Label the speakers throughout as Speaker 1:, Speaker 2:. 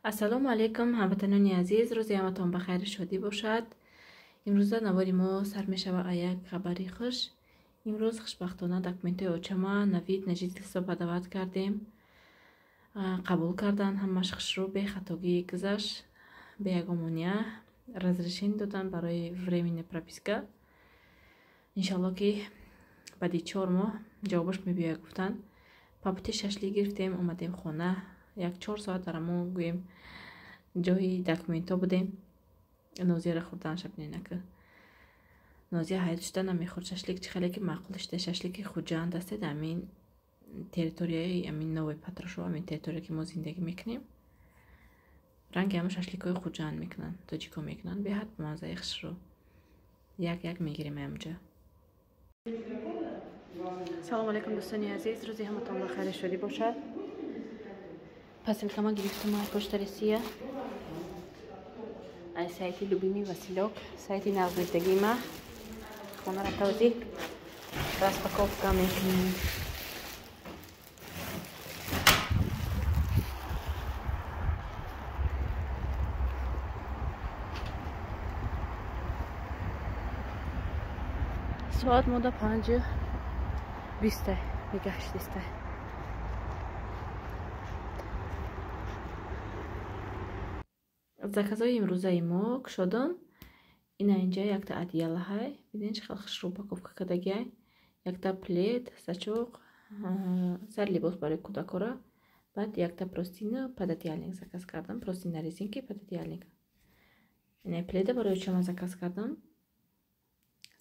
Speaker 1: Ассалому алайкум, ҳамватанони азиз, рӯзи ҳаматон ба хайру шодӣ бошад. Имрӯза навори мо сар мешава аз як хабари хуш. Имрӯз хушбахтона документҳои очама на вид на жительство подавать кардем. Қабул кардан, ҳамаш хушрӯ, бехатогӣ гузашт, бе ягон монеа. Разрешение додан барои временная прописка. Иншалло ки баъди 4 моҳ ҷавобаш мебиёяд, гуфтанд. По пути шашлик гирифтем, омадем хона. Як 4 соат дар ҳамон, гӯем, ҷои документҳо будем. Нозияра хӯрданша биненака. Нозия ҳайрат шуда намехӯрд шашлик, чӣ хеле ки маъқул шуда. Шашлики Хуҷанд астед, ҳамин территорияи ҳамин Новой Патрашово, ҳамин территория, ки мо зиндагӣ мекунем. Ранги ҳамон шашликҳои Хуҷанд мекунанд, тоҷико мекунанд, беҳад бамаззаи хушрӯ. Як як мегирем ҳамҷа. Салому алайкум, дӯстони азиз, рӯзи ҳаматон ба хайру шодӣ бошад. Посылкама гирифтам аз Почта Россия, аз сайти Любимый Василёк, сайти нағзмездагии ма. Хона рафта ҳозир распаковка мекунем. Соат мода 5:20 мегаштиста. Заказҳои имрӯзаи мо кушодам. Ина инҷа якта одеялаҳай. Бинед, чӣ хел хушрӯ упаковка кардагиай. Якта плед, сачоқ, сар либос барои кӯдакора. Баъд якта простыня, пододеяльник заказ кардам. Простыня на резинке, пододеяльник. Ина пледа барои очама заказ кардам.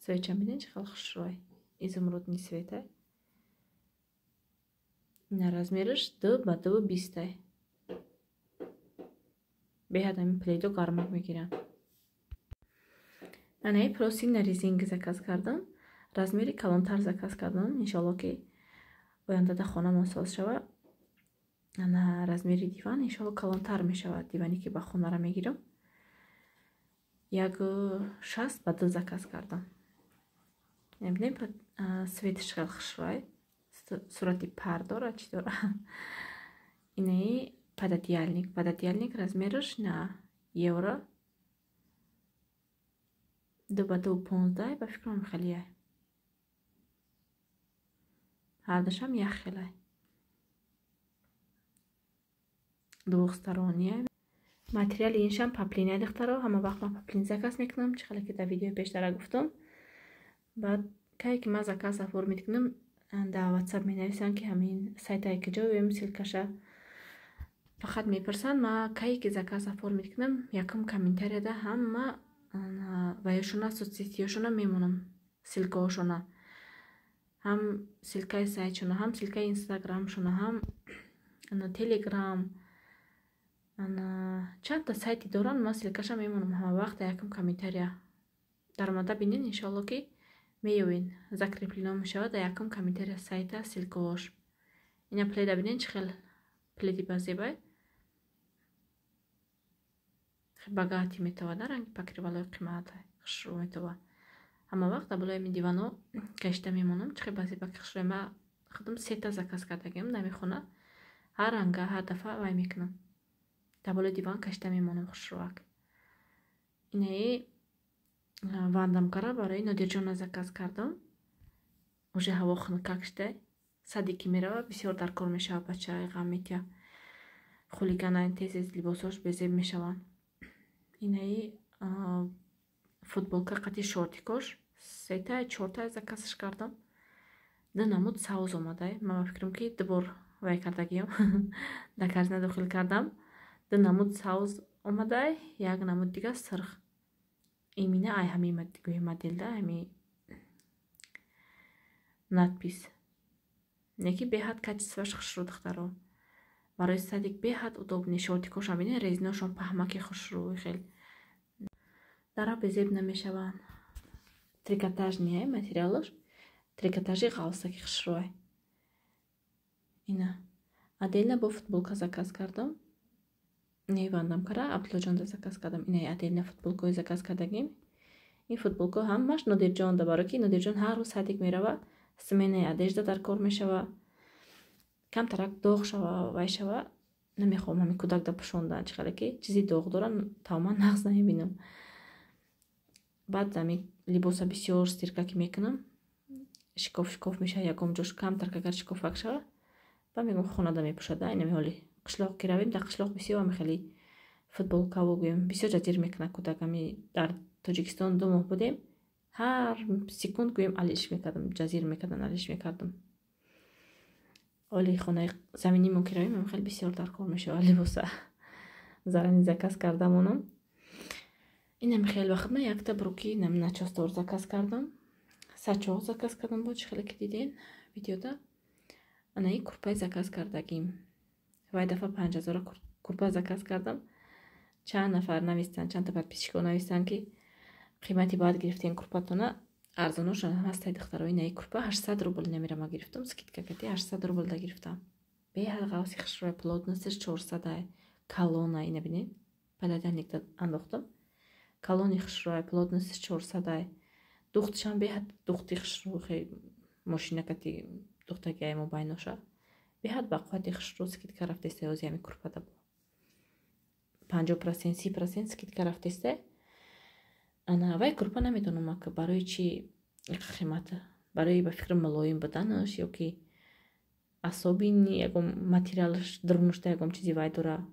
Speaker 1: Цветчам бинед, чӣ хел хушрӯай. Изумрудный цветай. Ина размераш 2 ба 2,20-ай. Беҳад ҳамин пледо гармак мегиранд. Анаи простыня на резинке заказ кардам. Размери калонтар заказ кардам. Иншолло ки оянда дар хонамон соз шавад. Ана размери диван иншолло калонтар мешавад. Диване ки ба хонара мегирам. 1,60 ба 2 заказ кардам. Мебинем, цветаш хеле хушрӯай. Сурати пар дорад, чӣ дорад. Инаи пододеяльник. Пододеяльник размераш на евро 2 ба 2,15, ба фикрам, хелеай. Ҳардушам як хелай. Двухсторонняя. Материали иншам поплинай, духтаро. Ҳама вақт ман поплин заказ мекунам, чӣ хеле ки дар видеои пештара гуфтам. Баъд кае ки ман заказ оформить кунам, дар WhatsApp менависанд, ки ҳамин сайтае куҷо ем, ссылкаша фақат мепурсанд. Ма кае ки заказ оформить кунам, якум комментарияда ҳама ваёшона, соцсетиёшона мемонам, ссылкаҳошона, ҳам ссылкаи сайтшона, ҳам ссылкаи инстаграмшона, ҳам телеграм, чандта сайти доранд, ман ссылкаша мемонам ҳама вақт дар якум комментария. Даромада бинед, иншоалло ки меёбед, закреплено мешавад дар якум комментария сайта, ссылкаҳош. Ина пледа бинед, чӣ хел пледи базебай, богатый метавад, ранги покрывалои қиматай, хушрӯ метавад. Ҳама вақт дар болои ҳамин дивано гашта мемонам, чӣ хел базебаки хушрӯ. Ма худам сета заказ кардагиам дар хона, ҳар ранга ҳар дафъа вай мекунам, дар болои диван кашида мемонам хушрӯак. Инаи вандамкара барои Нодирҷона заказ кардам. Уже ҳаво хунукак шуда, садик ки мерава, бисёр дар кор мешавад, бачаи ғам метиҳад, хулигана, тез тез либосҳош безеб мешаванд. Инаи футболка қати шортикош сета чорта заказш кардам. Ду намуд савз омадай. Ман ба фикрам, ки ду бор вай кардагиам, дар корзина дохил кардам. Ду намуд савз омадай, як намуд дига сирх. Имина ай ҳамин гӯи моделда, ҳами надпись неки, беҳад качествоаш хушрӯ, духтаро. Барои садик беҳад удобный. Шортикошам бинед, резиношон паҳмаки хушрӯ, хел дара безеб намешаванд. Трикотажный материалаш, трикотажи ғалсаки хушрӯай. Ина отдельно бо футболка заказ кардам. Не вандамкара Абдуллоҷонда заказ кардам. Ина отдельно футболкаҳои заказ кардагим. Ин футболкаҳо ҳамаш Нодирҷонда, барои ки Нодирҷон ҳар рӯз садик мерава, сменаи одежда дар кор мешава, камтарак доғ шава, вай шава. Намехоҳам ҳамин кӯдак да пӯшондан, чӣ хеле ки чизи доғ дора, тамоман нағз намебинам. Баъд ами либоса бисёр стирка ки мекунам, шикоф шикоф мешава, ягон ҷош камтар агар шикофак шава, ба мегӯм хонада мепӯшада. Инами ҳоли қишлоқ ки равем, дар қишлоқ бисёр ами хеле футболкаву гӯем бисёр ҷазир мекунад кӯдак. Ами дар Тоҷикистон 2 моҳ будем, ҳар секунд гӯем алиш мекардам, ҷазир мекардан, алиш мекардам. Оли хонаи заминимо ки равем, хеле бисёр дар кор мешавад либоса. Зарани заказ кардамонам. Инами хеле вақт ман якта бруки начостор заказ кардам, сачоқ заказ кардам, бо чӣ хеле ки диден видеода. Ана ин курпаи заказ кардагим. Вай дафъа 5000 курпа заказ кардам. Чанд нафар навистанд, чандта подписчикҳо навистанд, ки қимати баъд гирифтем курпатона, арзоношон ҳастай, духтаро. Инаи курпа 800 рубл намера ма гирифтам, скидка кати 800 рубл да гирифтам. Беҳад ғавси хушрӯя, плотностьш 400, калона. Ина бинед, пододеяльникда андохтам. Калони хушрӯя, плотностьш 400, духтшам беҳад духти хушрӯ, мошина кати духтагиай мобайноша беҳад ба қуввати хушрӯ. Скидка рафтеста ози ҳами курпада бо 50%, 30% скидка рафтеста. Ана вай курпа намедонам ака барои чи қимата, барои ба фикри мулоим буданаш ё ки асобини ягон материалаш дарунашда ягон чизи вай дора,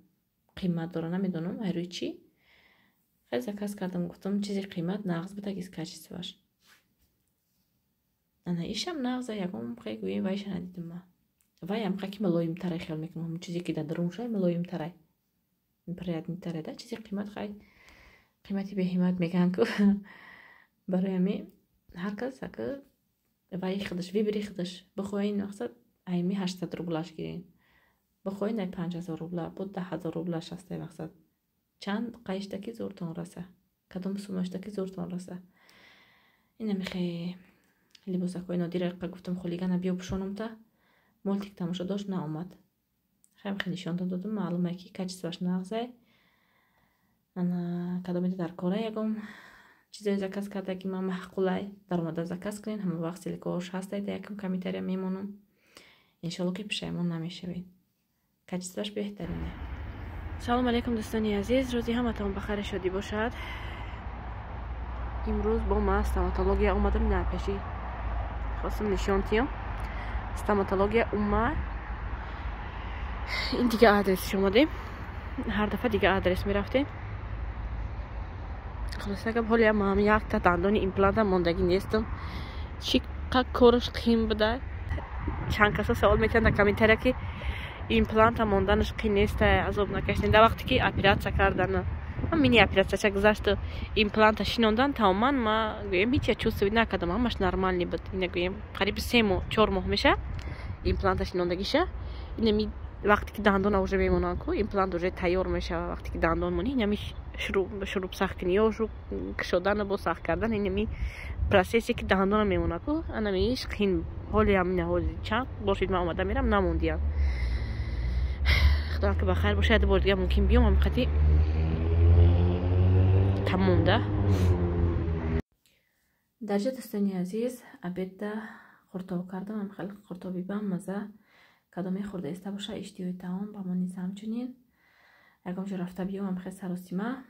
Speaker 1: қимат дора, намедонам айрӯи чӣ. Хеле заказ кардам, гуфтам, чизи қимат нағз будагист качествоаш. Ана ишам нағза, ягон хе гӯем вайша надидим ма. Вайам ки мулоимтарай, хиёл мекунам, ҳамон чизе ки дар даруншай мулоимтарай, приятныйтарай да. Чизи қимат хай қимати беҳимат мегӯянд ку. Барои ҳамин ҳар кас ака ваи худаш, выбори худаш. Бихоҳед, мақсад, айми 800 рублаш гирен, бихоҳед, ай 5000 рубла, бо 10 000 рублаш ҳастай. Мақсад, чанд қайишта ки зӯртон раса, кадом суммашта ки зӯртон раса. Инамихе либосакҳои Нодира гуфтам, хулигана биё пӯшонумта, мультик тамошо дошт, наомад. Хеле нишонтон додам, маълуме ки качествоаш нағзай. Ана кадомеда дар кора ягон чизое заказ карда ки ман маъқулай, даромада заказ кунед. Ҳама вақт ссылкаош ҳастай, дар якум комментария мемонам. Иншолло ки пушаймон намешавед, качествоаш беҳтарине. Салому алайкум, дӯстони азиз, рӯзи ҳаматон ба хайри шодӣ бошад. Имрӯз бо ма стоматология омадам, на пеши хостам нишон тиём. Стоматология ума, ин дига адресш омадем, ҳар дафъа дига адрес мерафтем. Хулоса гап, ҳолия ман якта дандони импланта мондагӣ нестам. Чӣ қад кораш қин буда. Чанд каса савол метиҳанд дар комментария, ки импланта монданаш қин неста, азоб накашидем. Дар вақте ки оператсия кардана, мини оператсияча гузашту импланта шинондан, тамоман ма гӯем ҳеч я чувствовать накардам, ҳамаш нормальный буд. Ина гӯем қариби 3 моҳ, 4 моҳ меша импланта шинондагиша. Инами вақте ки дандона уже мемонанд ку, имплант уже тайёр мешава. Вақте ки дандон монӣ, инами шуруб сахт кунӣ ё шуруб кушодану бо сахт кардан, инами процессе ки дандона мемонад ку, анамиш қин. Ҳоли ҳамина ҳоли чанд бошид ман омада мерам, намондиям. Худо ки ба хайр бошад, бор дига мумкин биём, ҳамқати тамом да. Дарҷа, дӯстони азиз, обедда қуртоб кардам. Хеле қуртоби бамаза. Кадоме хӯрда иста боша, иштиҳои таом ба мо низ ҳамчунин. Ягон ҷо рафта биём, хел саросима,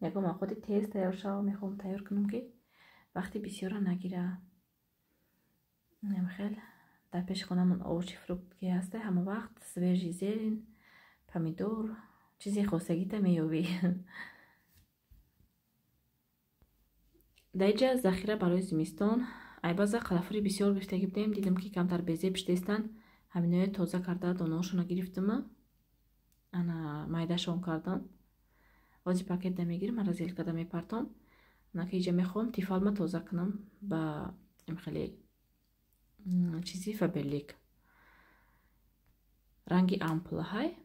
Speaker 1: ягон овқоти тез тайёр шава, мехоҳам тайёр кунам, ки вақти бисёра нагира. Хел дар пеши хонамон овощи, фрукт ки ҳаста, ҳама вақт свежий зелень, помидор, чизи хосагита меёбӣ. Дар инҷа захира барои зимистон айбаза қалафури бисёр гирифтагӣ будем. Дидам, ки камтар безеб шудестанд, ҳаминое тоза карда, донаҳошона гирифтама, ана майдашон кардам. Ози пакет намегирам, морозилкада мепартом. Анаки иҷа мехоҳам Тефалма тоза кунам ба хеле чизи Фаберлик, ранги ампулаҳай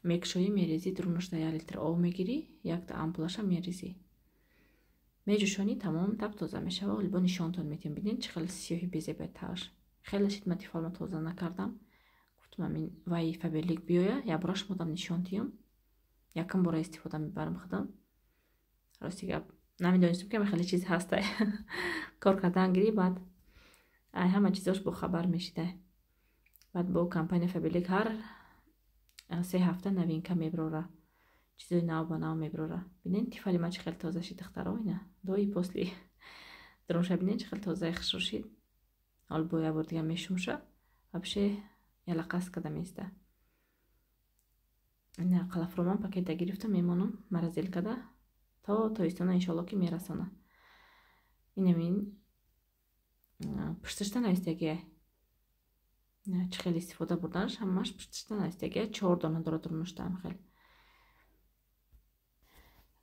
Speaker 1: мекушоӣ, мерезӣ, дурунашда 1 литр об мегирӣ, якта ампулаша мерезӣ, меҷӯшонӣ, тамом, тап тоза мешава. Ҳоли бо нишонтон метиҳам, бинед, чӣ хеле сиёҳи безебай тааш. Хеле шид, ма Тефалма тоза накардам. Гуфтам, амин вай Фаберлик биёя, якбора шумодам нишон тиём. Якум бора истифода мебарам худам. Рости гап, намедонистам, ки хеле чиз ҳастай. Кор кардан гирӣ, баъд ай ҳама чизош бохабар мешидай. Баъд бо компания Фаберлик ҳар Се ҳафта новинка меброра, чизои нав ба нав меброра. Бинен, Тифали ма чӣ хел тоза шид, духтаро, ина до и после дронша, бинен, чӣ хел тозаи хушрӯ шид. Ҳол бо як бор дига мешумша, вообще ялақас када меиста. Ина қалафроман пакета гирифта мемонам морозилкада, то тобистона иншоалло ки мерасона. Инамин пушташта навистагия, чӣ хел истифода бурданаш, ҳамааш пушташта навистагия. Чор дона дора дурнуштаам. Хел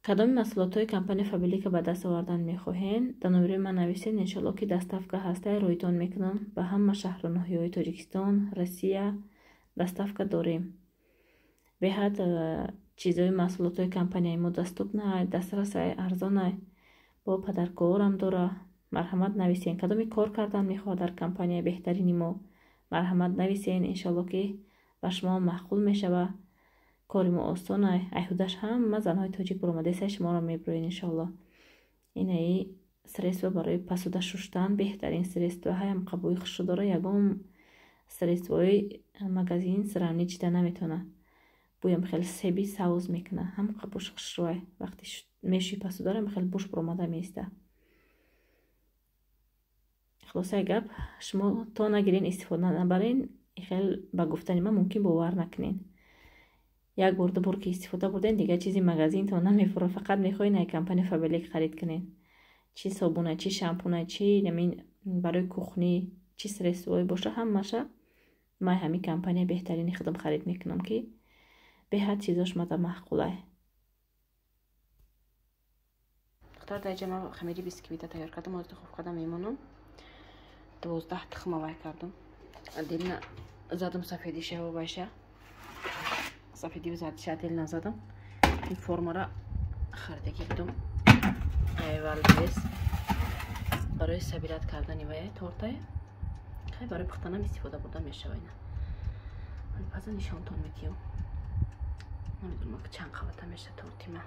Speaker 1: кадоми маҳсулотҳои компания Фаберлика ба даст овардан мехоҳем, дар номерои ман нависед, иншоалло ки доставка ҳастай, роитон мекунам. Ба ҳама шаҳру ноҳияҳои Тоҷикистон, Россия доставка дорем. Беҳад чизои маҳсулотҳои компанияи мо доступнай, дастрасай, арзонай, бо подаркаорам дора. Марҳамат, нависен, кадоми кор кардан мехоҳад дар компанияи беҳтарини мо, марҳамат, нависен, иншоалло ки ба шумо маъқул мешава. Кори мо осонай, айҳудаш ҳама занҳои тоҷик баромадесай, шуморо мебироед, иншоалло. Инаи средство барои посуда шуштан, беҳтарин средство, ҳаям қабуи хушрӯ дора, ягон средствои магазин сравнить шида наметавона. Бӯям хеле себи савз мекуна, ҳам қабуш хушрӯай. Вақте мешӯи посударо, хеле буш баромада меиста. Хулосаи гап, шумо то нагирен, истифода набарен, хел ба гуфтани ман мумкин бовар накунен. Як бор, ду бор ки истифода бурден, дигар чизи магазинтон намефура, фақат мехоҳед ай компания Фаберлик харид кунед. Чӣ собуна, чӣ шампуна, чӣ намин барои кухни, чӣ средствое боша, ҳамаша ман ҳамин компания беҳтарини худам харид мекунам, ки беҳад чизош мада маъқулай.
Speaker 2: Духтар, дар ҷа ман хамири бисквита тайёр кардам, ҳозир духовкада мемонам. 12 тухма вай кардам. Отдельно задам сафедиша вайша. Сафедию зардиша отдельно задам. Ин формара харидагӣ будам. Валбес барои собирать кардани вай тортае. Хай, барои пухтанам истифода бурда мешава ина. Паза нишонтон метиём. Намедонам, чанд қабата меша торти ма.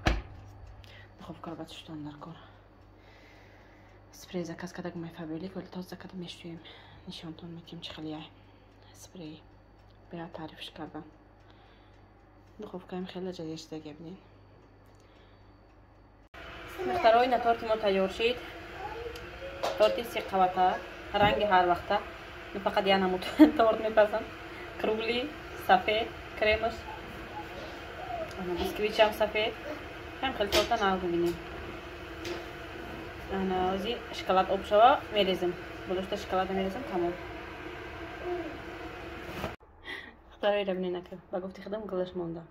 Speaker 2: Духовкаро баъд шуштан дар кор. Спрей заказ карда май Фаберлик, вале тоза карда мешӯем. Нишонтон метиём, чӣ хеле спрей. Беҳад таърифш кардам. Духовкаам хеле ҷазир шидаги, бинед. Духтаро, ина торти мо тайёр шид. Торти си қабата, ранги ҳар вақта. Ман фақат як намуд торт мепазам. Круглый, сафед, кремаш. Бисквитшам сафед. Ҳам хеле торта нағз мебинем. Ана ози шоколад об шава, мерезем. Болошта шоколада мерезем, тамом. Духтаро, ира бинед, ака. Ба гуфти худам гулаш монда.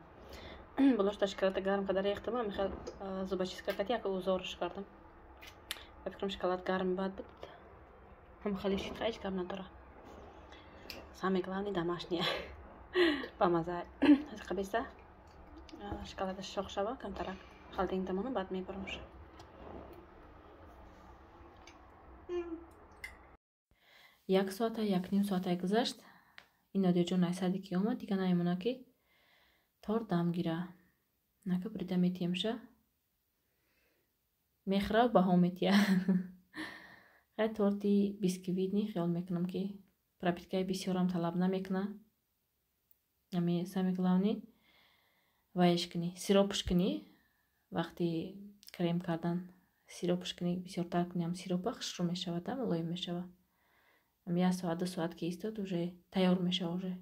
Speaker 2: Болошта шоколада гарм карда рехтам, мехел зубочистка кати як узорш кардам. Ба фикрам, шоколад гарм бад буд. Ҳам хеле шид, ҳеҷ гап надора. Самое главное, домашнее. Ба маза. Аз қабиса шоколада шох шава, камтарак холодильник дамонам, баъд мебаромш.
Speaker 1: Як соата, як ним соата гузашт. Ин Нодирҷон айсаде ки омад, дига намемона ки торт дам гира. Нака бурида метиемша. Мехӯрав, баҳо метия. Хай, торти бисквитный, хиёл мекунам, ки пропиткаи бисёрам талаб намекуна. Ами самое главное, вайш кунӣ, сиропш кунӣ, вақти крем кардан сиропш кунӣ, бисёртар кунӣ, ам сиропа хушрӯ мешавад, мулоим мешавад. Ам як соат, 2 соат ки истод, уже тайёр мешава уже.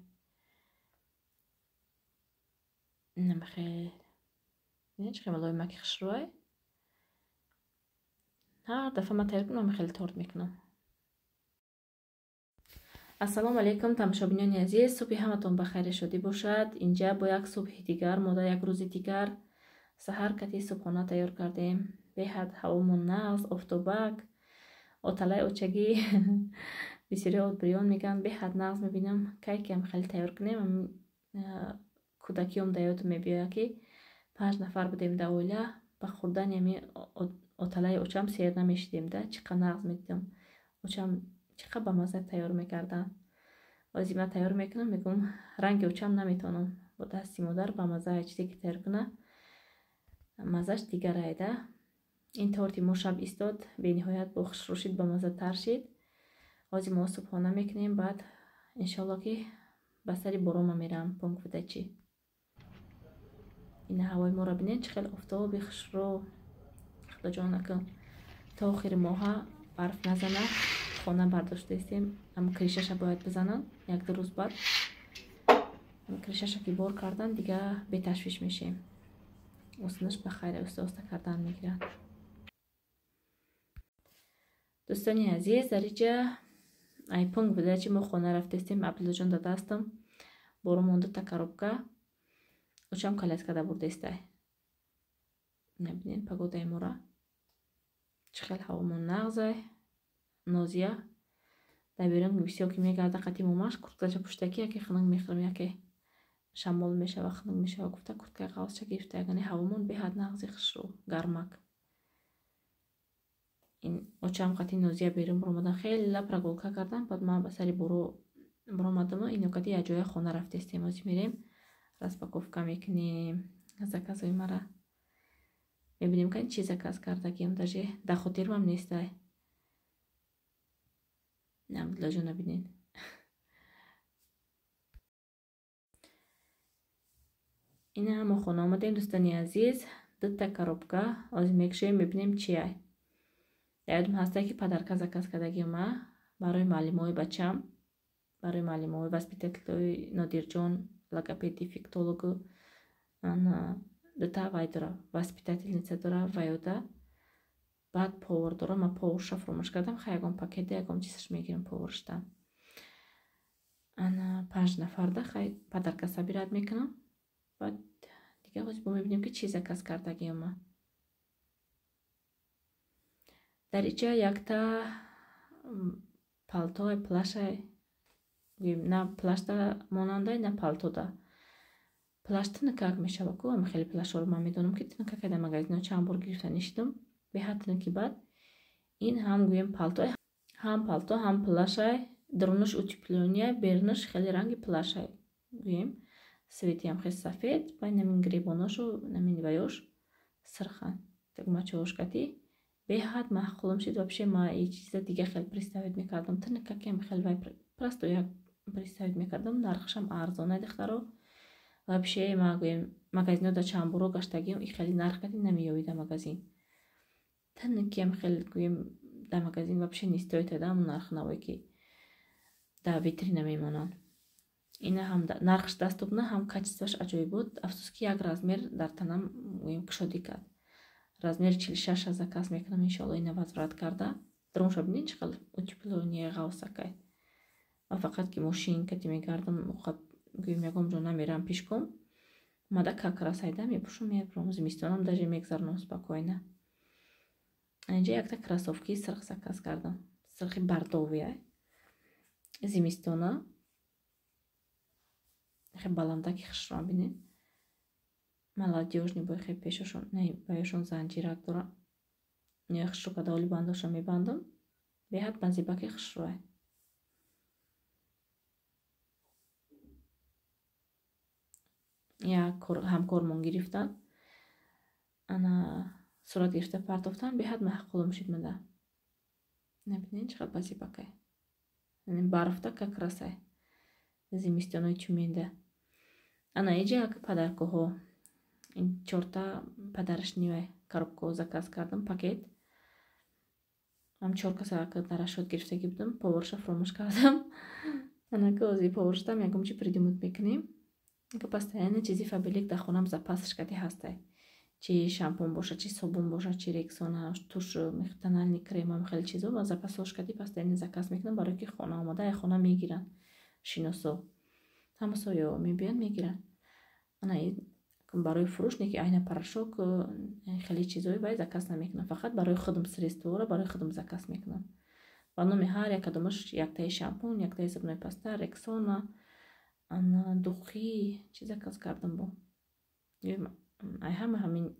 Speaker 1: Инам хел, чӣ хел мулоимаки хушрӯай. Ҳар дафъа ман тайёр кунам, хеле торт мекунам. Ассалому алайкум, тамошобинони азиз, субҳи ҳаматон ба хайри шодӣ бошад. Инҷа бо як субҳи дигар, мо дар як рӯзи дигар саҳар кати субҳона тайёр кардем. Беҳад ҳавомон нағз, офтобак, оталаи очагӣ, бисёри отбирён мегӯянд, беҳад нағз мебинам. Кай ки ам хеле тайёр кунем, кӯдакиём да ёдам мебиёяд, ки панҷ нафар будем дар оила, ба хӯрдани ами оталаи очам сер намешидем да, чӣ қадр нағз медидам. Очам чӣ қадр ба мазза тайёр мекарданд. Ози ман тайёр мекунам, мегӯям, ранги очам наметавонам. Бо дасти модар ба мазза чизе ки тайёр куна, маззаш дигарай да. Ин торти мо шаб истод, бениҳоят бо хушрӯ шид, ба маззатар шид. Ози мо субҳона мекунем, баъд иншоалло ки ба сари борома мерам, пункт выдачи. Ина ҳавои моро бинед, чӣ хел офтоби хушрӯ. Худоҷон, акн то охири моҳа барф назана. Хона бардоштаистем, ам крышаша бояд бизананд як-ду рӯз баъд. Крышаша ки бор кардан, дига беташвиш мешем. Осонаш ба хайр, оста-оста кардан мегирад. Дӯстони азиз, дар иҷа айпунг буда, чи мо хона рафтаистем, Абдуллоҷон дадастам боро монда та коробка, очам коляскада бурдаистай. Набинед погодаи мора, чӣ хел ҳавомон нағзай. Нозия дар берун бисёр ки мегарда қати момаш, курткаша пуштаки, яке хунук мехӯрам, яке шамол мешава, хунук мешава гуфта, курткаи қавсча гирифта. Ягоне ҳавомон беҳад нағзи, хушрӯ, гармак. Ин очам қати Нозия берун баромадан, хеле прогулка кардан. Баъд ман ба сари боро баромадаму ино кати як ҷоя хона рафтестем. Ҳозир мерем, распаковка мекунем заказои мара, мебинем, ка чӣ заказ кардагиам, даже дар хотирмам нестай. Абдуллоҷона бинед. Ина мо хона омадем, дӯстони азиз, дута коробка ҳозир мекушоем, мебинем чиай. Ёдам ҳаста, ки подарка заказ кардагиам ма барои муаллимои бачам, барои муаллимои воспитателои Нодирҷон, логопед, дефектологу. Дута вай дора, воспитательница дора ваёда. Баъд повар дора. Ман поварша фуромӯш кардам. Хай, ягон пакета, ягон чизаш мегирам поваршта. Ана панҷ нафарда хай подарка собирать мекунам. Баъд дига ҳозир бо мебинем, ки чӣ заказ кардагиам ма. Дар иҷа якта палтой, плашай, на плашта монандай, на палтода. Плаш тинакак мешава ку, ами хеле плашҳоро ман медонам, ки тинакак дар магазино чанд бор гирифта нишидам, беҳад тинаки. Баъд ин ҳам гӯем палтой, ҳам палто, ҳам плашай. Дарунаш утеплённый, берунаш хеле ранги плашай, гӯем цветиам хеле сафед, ба намин гребоношу намин ваёш сирхан, тугмачаош кати беҳад маъқулам шид. Вообще ма и чиза дига хел представить мекардам, тинакакем хел вай просто як представить мекардам. Нархшам арзонай, духтаро. Вообще ма гӯем магазино да чанд боро гаштагиам, и хеле нарх кати намеёвӣ дар магазин. Тинакиам хел гӯем дар магазин вообще не стоит да ҳамон нарх навое, ки дар витрина мемонанд. Ина ҳам нархш доступна, ҳам качествоаш аҷоиб буд. Афсӯс, ки як размер дар танам гӯем кушодӣ кард. Размери 46-а заказ мекунам, иншоалло, ина возврат карда. Дарунша бинед, чӣ хел утеплённый, ғавсакай. Ма фақат ки мошин кати мегардам, гӯем ягон ҷо намерам пешком, омада как раз айда мепӯшум, мебурам. Зимистонам даже мегзаронам спокойно. Инҷа якта кроссовки сирх заказ кардам, сирхи бордовый, зимистона, хе баландаки хушрӯам, бинед, молодёжный бой, хе пешошон баёшон занҷирак дора. Не хушрӯ када, оли бандоша мебандам, беҳад базибаки хушрӯай. Як ҳамкормон гирифтан, ана сурат гирифта партофтан, беҳад маъқулам шид мада. Набинед, чӣ қадр базибакай, барфта как раз ай зимистонои чуменда. Ана иҷа як подаркаҳо, чорта подарочный коробкаҳо заказ кардам, пакет. Ам чор каса дар расчёт гирифтагӣ будам, поварша фуромӯш кардам. Анака ози поварштам ягон чи придумать мекунем. Постоянно чизи Фаберлик дар хонам запасш кати ҳастай, чи шампун боша, чи собун боша, чи Рексона, туш, тональный крема, хеле чизо ва запасош кати постоянно заказ мекунам, барое ки хона омада, ай хона мегиранд шиносо, ҳамсоё мебиёнд, мегиранд. Ана барои фурӯш не, ки айна порошок, хеле чизои вай заказ намекунам, фақат барои худам средствора барои худам заказ мекунам. Ба номи ҳар як кадомаш яктаи шампун, яктаи зубной паста, Рексона, ана духи чи заказ кардам. Бо ай ҳама ҳамин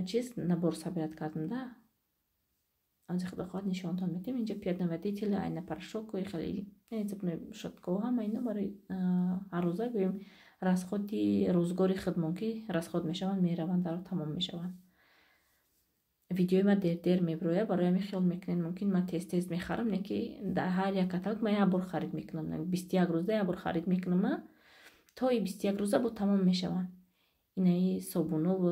Speaker 1: чиз набор собирать кардам да. Аз худо хоҳад, нишонтон медиҳем. Инҷа пятновыводители, айна порошок, хеле зубной щётка, ҳама ино барои ҳаррӯза, гӯем, расходи рӯзгори худмон, ки расход мешаванд, мераванд, даро тамом мешаванд. Видеои ма дер-дер мебирояд, барои ҳамин хиёл мекунед, мумкин ман тез тез мехарам. Не, ки дар ҳар як каталог ман як бор харид мекунам, 21 рӯза як бор харид мекунам, то и 21 рӯза бо тамом мешаванд. Инаи собунуву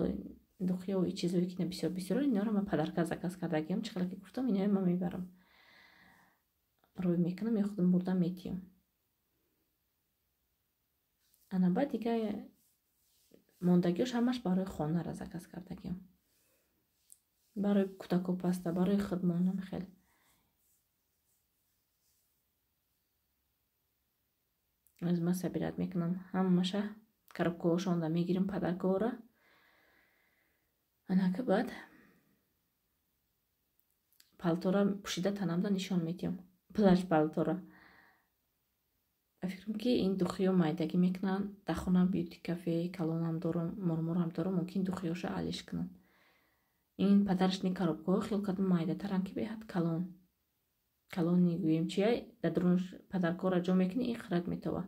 Speaker 1: духиёву чизое ки бисёр бисёр инора ман подарка заказ кардагиам. Чӣ хеле ки гуфтам, инаи ман мебарам, рӯй мекунам ё худам бурда метиём. Ана баъд дига мондагиёш ҳамаш барои хонара заказ кардагиам, барои кӯдако паста, барои худмонам хел. Аз ман сабират мекунам ҳамаша, коробкаҳошонда мегирам подаркаҳоро. Анака баъд палтора пӯшида танамда нишон медиҳам, плаш палтора. Фикрам ки ин духиё майдагӣ мекунанд. Дар хона бьюти кафе калонам дорам, мурмурам дорам, мумкин духиёша алиш кунам. Ин подарочный коробкаҳо хел кардам майдатарам, ки беҳад калон калони гӯем чия, дар дарунаш подаркаҳоро ҷо мекунӣ, ин хирак метова.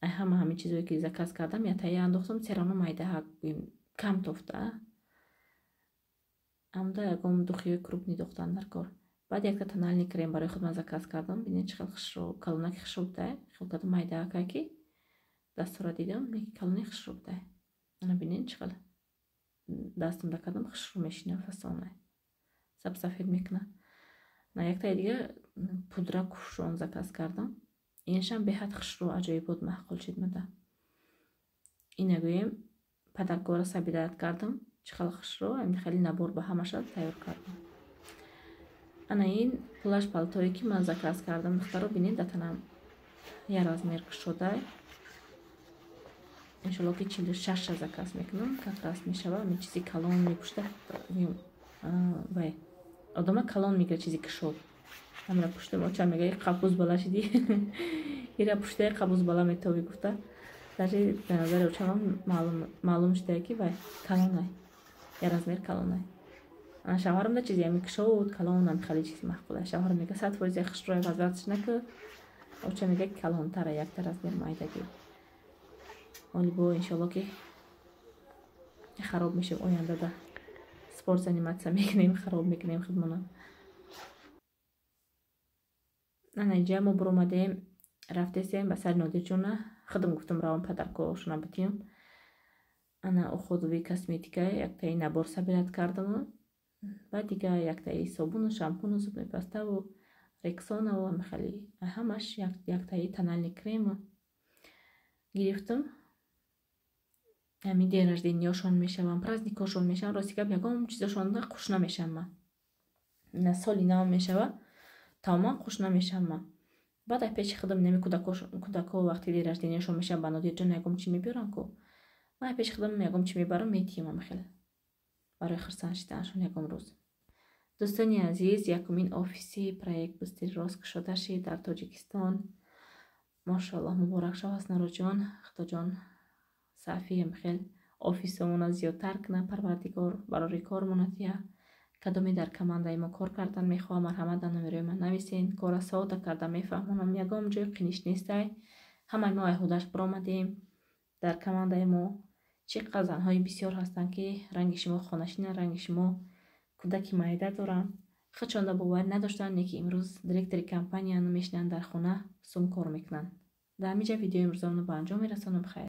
Speaker 1: Ай ҳама ҳамин чизое ки заказ кардам, ятая андохтам, серано майдаҳак гӯем кам тофта. Амда ягон духиёи крупный дохтан дар кор. Баъд якта тональный крем барои худ ман заказ кардам. Бинед чӣ хел хушрӯ, калонаки хушрӯ будай, хел кардам майдаҳакай ки дастора дидам, неки калони хушрӯ будай. Ана бинед чӣ хел дастамда кардам, хушрӯ мешина, фасонай, сабсафед мекуна. На яктаи дига пудра кушон заказ кардам. Инашам беҳад хушрӯ, аҷоибот маъқул шид мада. Ина гӯем подаркаҳоро сабират кардам, чӣ хел хушрӯ, ҳамин хеле набор ба ҳамаша тайёр кардам. Ана ин плаш палтое ки ман заказ кардам, духтаро бинед, дар танам як размер кушодай. Иншолло ки 46-ша заказ мекунам, как раз мешава. Ҳамин чизи калон мепӯшда, вай одама калон мегирад чизи кушод. Ҳамра пуштам, очам мега қабуз бала шиди, ира пуштаи қабуз бала метови гуфта. Даже ба назари очамам маълум шудае ки вай калонай, як размер калонай. Ана шавҳарам да чизи ҳами кушод калонам хеле чизи маъқул. Шавҳарам мега 100% хушрӯя вазватш накӯ. Оча мега калонтара, якта размер майдагӣ. Оли бо иншолло ки хароб мешем ояндада. Спорт заниматься мекунем, хароб мекунем худмона. Ана инҷа мо буромадем, рафтесем ба сари Нодирҷона. Худам гуфтам равам подаркаҳошона битиём. Ана уходовый косметика яктаи набор сабират кардаму. Баъд дига яктаи собуну, шампуну, зубной паставу, рексонаву ҳамихели ҳамаш яктаи тональный крему гирифтам. Ҳамин день рождениёшон мешавам, праздникҳошон мешавам, рости гап ягон чизошонда хуш намешавам ман. На соли нав мешава, тамоман хуш намешавам ман. Баъд ай пеши худам нами кӯдакҳо вақти день рождениёшон мешавам, ба Нодирҷон ягон чи мебиёрам ку. Ман ай пеши худам ягон чи мебарам, метиём ҳамихел барои хурсанд шиданашон ягон рӯз. Дӯстони азиз, якумин офиси проект Быстрый рост кушода шид дар Тоҷикистон. Мошоаллоҳ, муборак шав Ҳаснароҷон. Худоҷон сафи ҳамихел офисомона зиёдтар кунад, Парвардигор барори кормона тия. Кадоме дар командаи мо кор кардан мехоҳам, марҳамат дар номерои ман нависен. Кора сода карда мефаҳмонам, ягон ҷои қиниш нестай. Ҳамаи мо айҳудаш биромадем. Дар командаи мо чӣ қадр занҳои бисёр ҳастанд, ки ранги шумо хонашина, ранги шумо кӯдаки майда доранд. Худшонда боварӣ надоштанд, не ки имрӯз директори компания мешинанд дар хона, сум кор мекунанд. Дар ҳамин ҷа видеои имрӯзамонро ба анҷом мерасонам. Хайр.